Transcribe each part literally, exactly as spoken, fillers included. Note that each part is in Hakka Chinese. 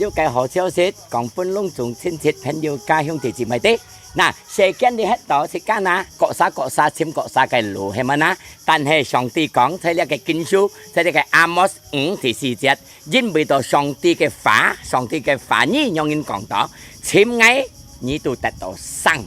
有个好消息，講分攏總親戚朋友家兄弟姊妹知。那，世間裡歇到自家那，各儕各儕尋各儕个路，係無那？但係上帝講，在這个經書，在這个阿摩司五第四節，因為到上帝个話，上帝个話語仰般講到，尋𠊎，你就得到生。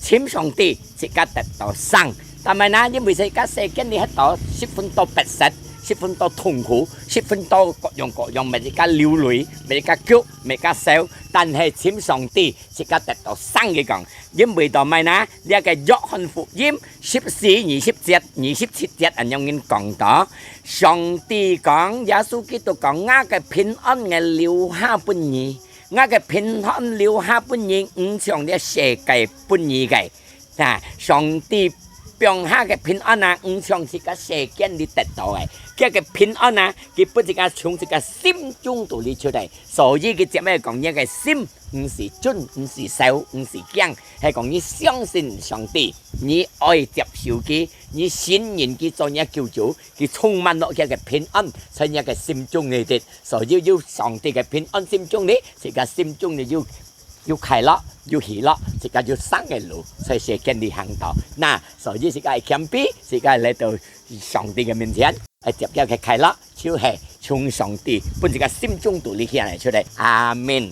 尋上帝，自家得到生。但係呢，因為自家世間裡歇到十分多逼迫，十分多痛苦，十分多各樣各樣，乜自家流淚，乜自家哭，乜自家愁。但係尋上帝，自家得到生个講。因為到麼个呢？這个約翰福音十四二十節、二十七節恁樣講到，上帝講，耶穌基督講，𠊎个平安𠊎留下分你。 𠊎个平安留下分你，毋像這世界分你个。啊，上帝放下个平安啊，毋像自家世間裡得到个。佢个平安啊，佢分自家從自家心中肚裡出來。所以佢接下講，你个心毋使顫，毋使愁，毋使驚，係講你相信上帝，你愛接受佢，你信任佢做你个救主，佢充滿落佢个平安，在你个心中裡頭。 所以有上帝个平安心中裡，自家心中裡有，有快樂，有喜樂，自家有生个路，在世間裡行到。那，所以自家愛謙卑，自家來到上帝个面前，愛接佢个快樂，就係從上帝分自家心中肚裡顯來出來。阿們。